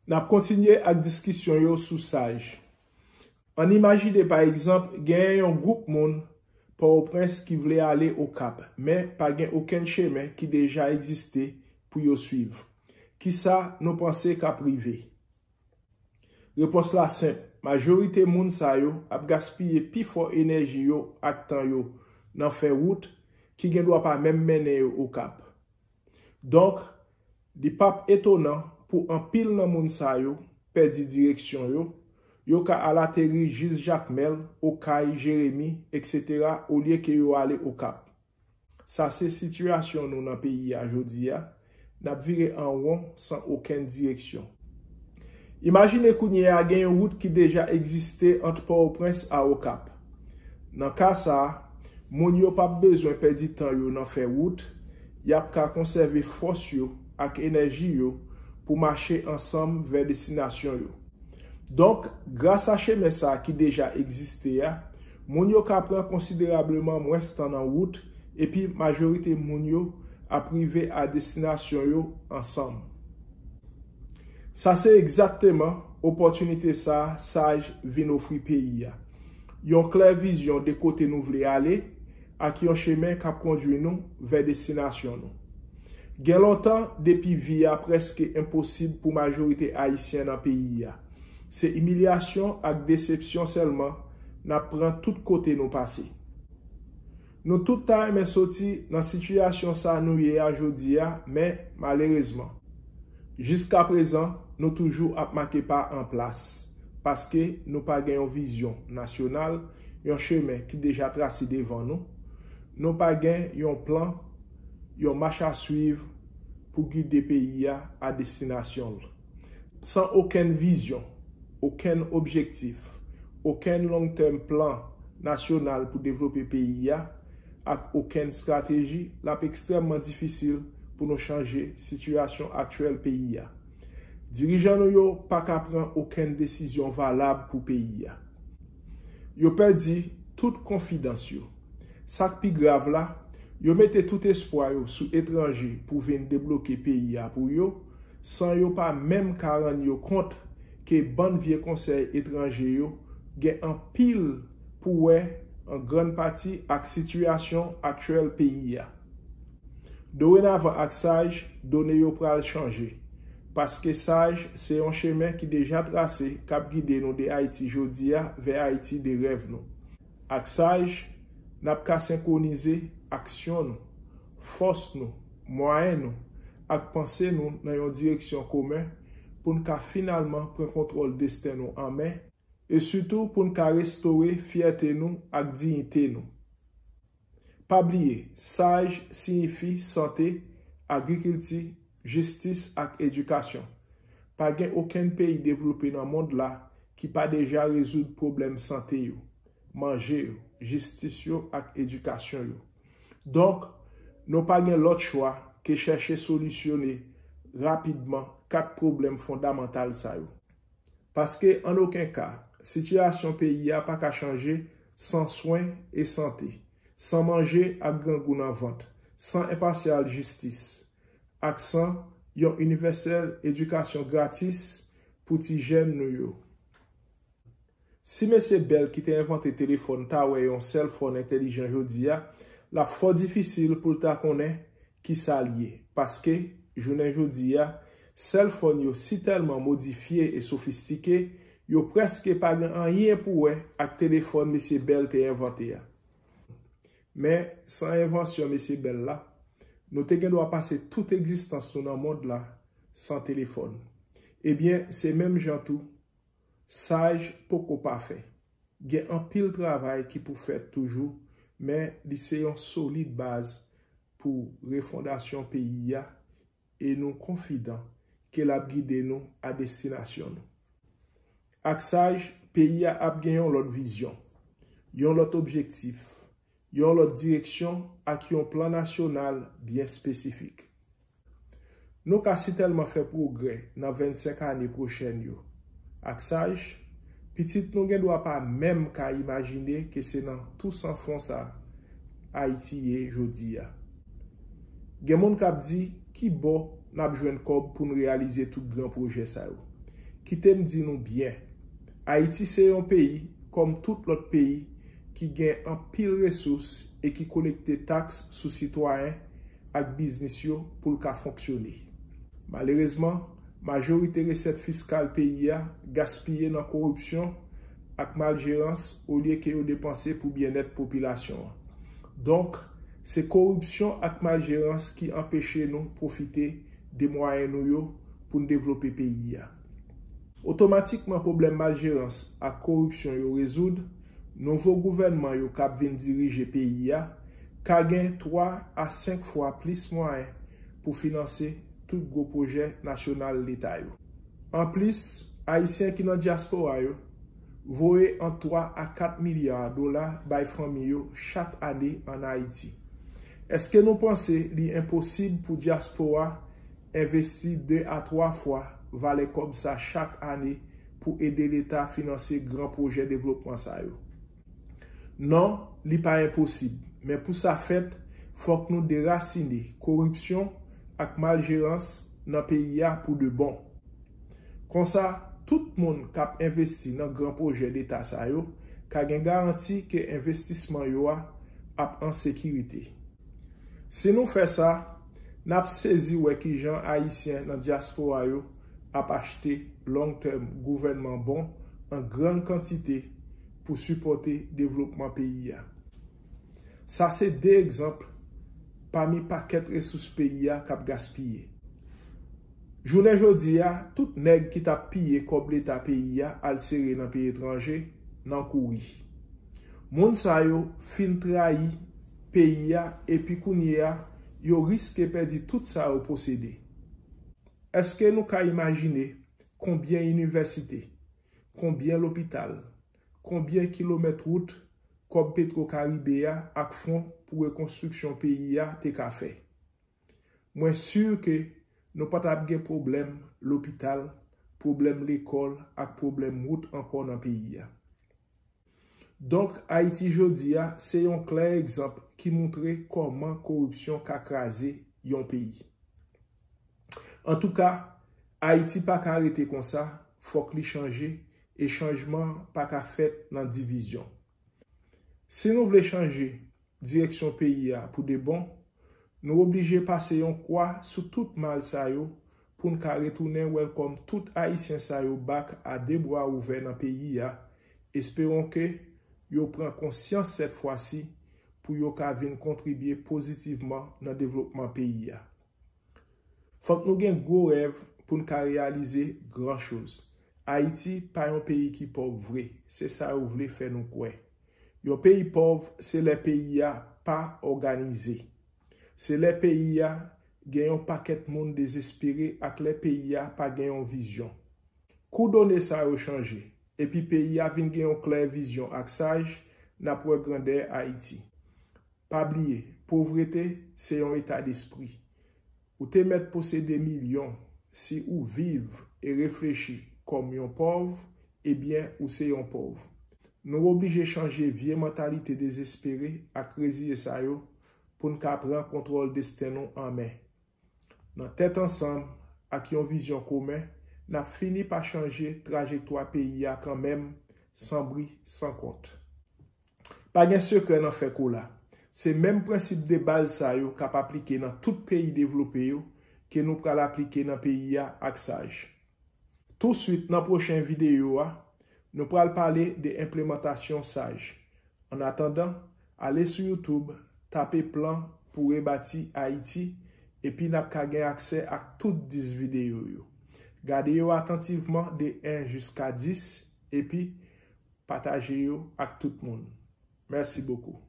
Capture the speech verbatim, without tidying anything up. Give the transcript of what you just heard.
N ap kontinye ak diskisyon yo sou saj. Ann imajine, pa egzanp, genyen yon gwoup moun Pòtoprens ki vle ale Okap, men pa gen okenn chemen ki deja egziste pou yo swiv. Kisa nou panse k ap rive? Repons la senp, majorite moun sa yo ap gaspiye pifò enèji yo ak tan yo nan fè wout ki gen dwa pa menm mennen yo Okap. Donk, li p ap etonan pou anpil nan moun sa yo pèdi direksyon yo, yo ka al ateri jis Jakmèl, Okay, Jeremi, etsetera, olye ke yo ale Okap. Sa se sitiyasyon nou nan peyi a jodi a, n ap vire an won san okenn direksyon. Imajine kounye a gen yon wout ki deja egziste ant Pòtoprens a Okap. Nan ka sa a, moun yo p ap bezwen pèdi tan yo nan fè wout, y ap ka konsève fòs yo ak enèji yo pou mache ansanm vè destinasyon yo. Donk, gras a chemen sa a ki deja egziste a, moun yo ka pran konsiderableman mwens tan nan wout, epi majorite moun yo ap rive a destinasyon yo ansanm. Sa se egzakteman opòtinite sa a saj vin ofri peyi a. Yon klè vizyon de kote nou vle ale, ak yon chemen k ap kondui nou vè destinasyon nou. Gen lontan depi vi a prèske enposib pou majorite Ayisyen nan peyi a. Se imilyasyon ak desepsyon sèlman n ap pran tout kote nou pase. Nou tout ta renmen soti nan sitiyasyon sa nou ye a jodi a, men malerezman, jiskaprezan, nou toujou ap make pa an plas, paske nou pa gen yon vizyon nasyonal, yon chemen ki deja trase devan nou. Nou pa gen yon plan, yon mach a swiv pou gide peyi a a destinasyon l. San okenn vizyon, okenn objektif, okenn long tèm plan nasyonal pou devlope peyi a, ak okenn estrateji, l ap ekstrèmman difisil pou nou chanje sitiyasyon aktyèl peyi a. Dirijan nou yo pa ka pran okenn desizyon valab pou peyi a. Yo pèdi tout konfidans yo. Sa k pi grav la, yo mete tout espwa yo sou etranje pou vin debloke peyi a pou yo, san yo pa menm ka rann yo kont ke bann vye konsèy etranje yo gen anpil pou wè an grann pati ak sitiyasyon aktyèl peyi a. Dorenavan ak saj, done yo pral chanje, paske saj se yon chemen ki deja trase k ap gide nou de Ayiti jodi a vè Ayiti de rèv nou. Ak saj, n ap ka senkwonize aksyon nou, fòs nou, mwayen nou, ak panse nou nan yon direksyon komen pou n ka finalman pran kontwòl desten nou an men, e sitou pou n ka restore fyète nou ak diyite nou. Pa bliye, saj siyifi sante, agrikilti, jistis ak edikasyon. Pa gen okenn peyi devlope nan mond la ki pa deja rezoud pwoblèm sante yo, manje yo, jistis yo ak edikasyon yo. Donk, nou pa gen lòt chwa ke chèche solisyone rapidman kat pwoblèm fondamantal sa yo. Paske, an okenn ka, sitiyasyon peyi a pa ka chanje san swen e sante, san manje ak grangou nan vant, san enpasyal jistis, ak san yon inivèsèl edikasyon gratis pou ti jèn nou yo. Si mesye Bell ki te envante telefòn ta wè yon sèlfòn entèlijan jodi a, l ap fò difisil pou l ta konnen kisa l ye, paske, jounen jodi a, sèlfòn yo si tèlman modifye e sofistike, yo prèske pa gen anyen pou wè ak telefòn mesye Bell te envante a. Men, san envansyon mesye Bell la, nou te gen dwa pase tout egzistans nou nan mond la san telefòn. Ebyen, se menm jan tou, saj poko pafè. Gen anpil travay ki pou fèt toujou, men li se yon solid baz pou refondasyon peyi a, e nou konfidan ke l ap gide nou a destinasyon nou. Ak saj, peyi a ap gen yon lòt vizyon, yon lòt objektif, yon lòt direksyon ak yon plan nasyonal byen espesifik. Nou ka sitèlman fè pwogrè nan vennsenk ane pwochèn yo. Ak saj, pitit nou gen dwa pa menm ka imajine ke se nan tou san fon sa Ayiti ye jodi a. Gen moun k ap di, ki bò n ap jwenn kòb pou n reyalize tout gran pwojè sa yo? Kite m di nou byen, Ayiti se yon peyi, kòm tout lòt peyi, ki gen anpil resous e ki kolekte taks sou sitwayen ak biznis yo pou l ka fonksyone. Malerezman, majorite resèt fiskal peyi a gaspiye nan koripsyon ak maljerans olye ke yo depanse pou byennèt popilasyon an. Donk, se koripsyon ak maljerans ki anpeche nou pwofite de mwayen nou yo pou n devlope peyi a. Otomatikman pwoblèm maljerans ak koripsyon yo rezoud, nouvo gouvènman yo k ap vin dirije peyi a ka gen twa a senk fwa plis mwayen pou finanse tout gwo pwojè nasyonal Leta yo. Anplis, Ayisyen ki nan dyaspora yo voye ant twa a kat milya dola bay fanmi yo chak ane ann Ayiti. Èske nou panse li enposib pou dyaspora envesti de a twa fwa valè kòb sa chak ane pou ede Leta finanse gran pwojè devlopman sa yo? Non, li pa enposib, men pou sa fèt, fòk nou derasine koripsyon ak maljerans nan peyi a pou de bon. Konsa, tout moun k ap envesti nan gran pwojè Leta sa yo ka gen garanti ke envestisman yo a ap an sekirite. Si nou fè sa, n ap sezi wè kijan Ayisyen nan dyaspora yo ap achte long term gouvènman bon an grann kantite pou sipòte devlopman peyi a. Sa se de egzanp pami pakèt resous peyi a k ap gaspiye. Jounen jodi a, tout nèg ki t ap piye kòb Leta peyi a al sere nan peyi etranje nan kouri. Moun sa yo fin trayi peyi a epi kounye a, yo riske pèdi tout sa yo posede. Èske nou ka imajine konbyen inivèsite, konbyen lopital, konbyen kilomèt wout kòb Petro Caribe a ak fon pou rekonstriksyon peyi a te ka fè? Mwen si ke nou pa t ap gen pwoblèm lopital, pwoblèm lekòl ak pwoblèm wout ankò nan peyi a. Donk, Ayiti jodi a se yon klè egzanp ki montre kòman koripsyon ka kraze yon peyi. Antouka, Ayiti pa ka rete konsa, fòk li chanje, e chanjman pa ka fèt nan divizyon. Si nou vle chanje direksyon peyi a pou de bon, nou oblije pase yon kwa sou tout mal sa yo pou n ka retounen welcome tout Ayisyen sa yo back a de bra ouvè nan peyi a, esperon ke yo pran konsyans sèt fwa si pou yo ka vin kontribye pozitivman nan devlopman peyi a. Fòk nou gen gwo rèv pou n ka reyalize gran choz. Ayiti pa yon peyi ki pòv vre, se sa yo vle fè nou kwè. Yon peyi pòv, se lè peyi a pa òganize. Se lè peyi a gen yon pakèt moun dezespere ak lè peyi a pa gen yon vizyon. Kou done sa yo chanje, epi peyi a vin gen yon klè vizyon ak saj, n ap wè grandè Ayiti. Pa bliye, povrete se yon eta despri. Ou te mèt posede milyon, si ou viv e reflechi kòm yon pòv, ebyen ou se yon pòv. Nou oblije chanje vye mantalite dezespere ak reziye sa yo pou n ka pran kontwòl desten nou an men. Nan tèt ansanm ak yon vizyon komen, n ap fini pa chanje trajektwa peyi a kanmenm, san bri, san kont. Pa gen sekrè nan fè kola. Se menm prensip de baz sa yo k ap aplike nan tout peyi devlope yo ke nou pral aplike nan peyi a ak saj. Touswit nan pwochen videyo a, nou pral pale de enplemantasyon saj. Annatandan, ale sou YouTube, tape plan pou rebati Ayiti, epi n ap ka gen aksè ak tout dis videyo yo. Gade yo atantivman de en jiska dis, epi pataje yo ak tout moun. Mèsi bokou.